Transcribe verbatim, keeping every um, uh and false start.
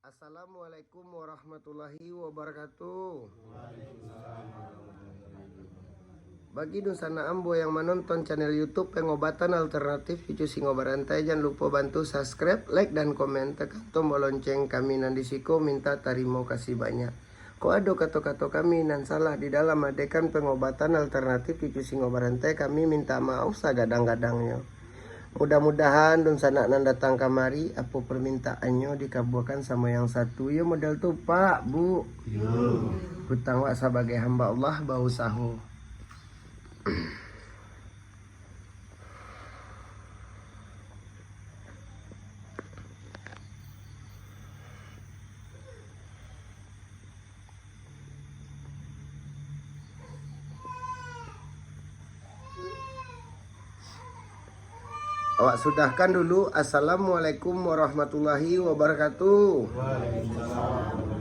Assalamualaikum warahmatullahi wabarakatuh. Bagi dunsanak ambo yang manonton channel YouTube Pengobatan Alternatif Cucu Singo Barantai, jan lupo bantu subscribe, like, dan komen. Tekan tombol lonceng kami nan di siko, minta tarimo kasih banyak. Kok ado kato-kato kami nan salah di dalam adegan pengobatan alternatif cucu singo barantai, kami minta maaf sagadang-gadangnyo. Mudah-mudahan dunsanak nan datang kamari, apo permintaannyo dikabuakan samo yang satu. Iyo model tu, Pak, Bu. Yo. Utang wak sabagai hamba Allah, bausaho. Awak sudahkan dulu. Assalamualaikum warahmatullahi wabarakatuh. Waalaikumsalam.